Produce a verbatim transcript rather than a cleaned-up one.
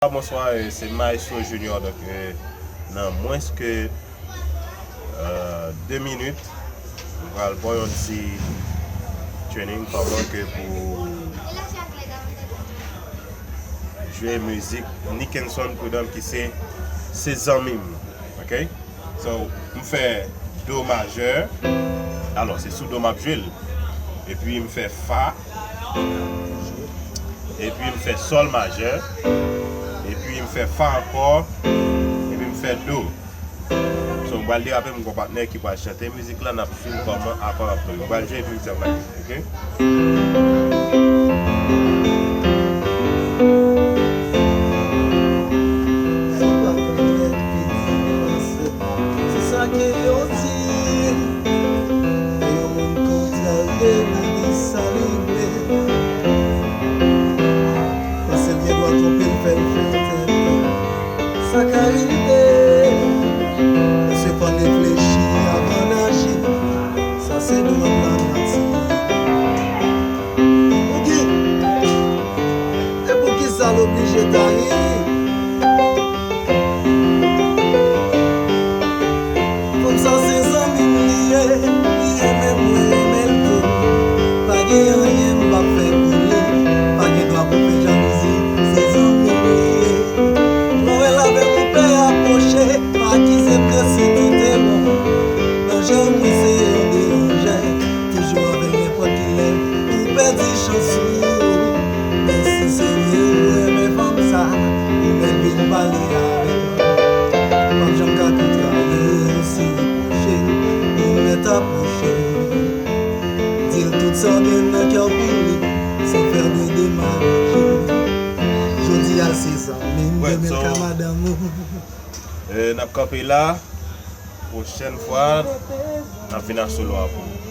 Bonswa, bonswa, e, se Maestro Junior. Donk, e, nan mwens ke, e, de minit, m pral ba w yon ti training kòman ke pou jwe mizik Nickenson Prud'homme ki se Se Zanmi m, oke? So, m fè do majè. Alò, se sou do m ap jwe l. Epi m fè fa. Epi m fè sòl majè. Epi m fè fa ankò. Epi m fè do. So, m pral derape, m gon patnè ki pral chante mizik la, n ap suiv kòman akò ap tonbe. M pral jwe epi m di w bagay, oke? Se sa ke yo di. Yon moun kontrarye li di sa li vle. Panse l gen dwa twonpe l, fè l fè tèt. Sa ka rive. Mesye, fò n reflechi avan n aji. Sa se dwa lanati. Pouki? E poukisa l oblije ta ri? Fanm sa se zanmi m li ye, li renmen mwen, renmen l tou. Pa gen anyen m p ap fè pou li. Pa gen dwa pou fè jalouzi, se zanmi m li ye. Lè w wè l avèk koupe apwoche, pa akize m de se tete non. Danje mwen se yon deranje. Toujou avè l nenpòt ki lè, ou pèdi chans ou. Men si se vre ou renmen fanm sa, ou mèt vin pale avè l. M p ap janm ka kontrarye ou si repwoche, ou mèt apwoche. Di l tout sa w gen nan kè w pou li, san fè de demagoji. Jodi a se zanmi m, demen l ka madanm ou. E, n ap kanpe la. Pwochèn fwa, n ap vin a solo a pou ou.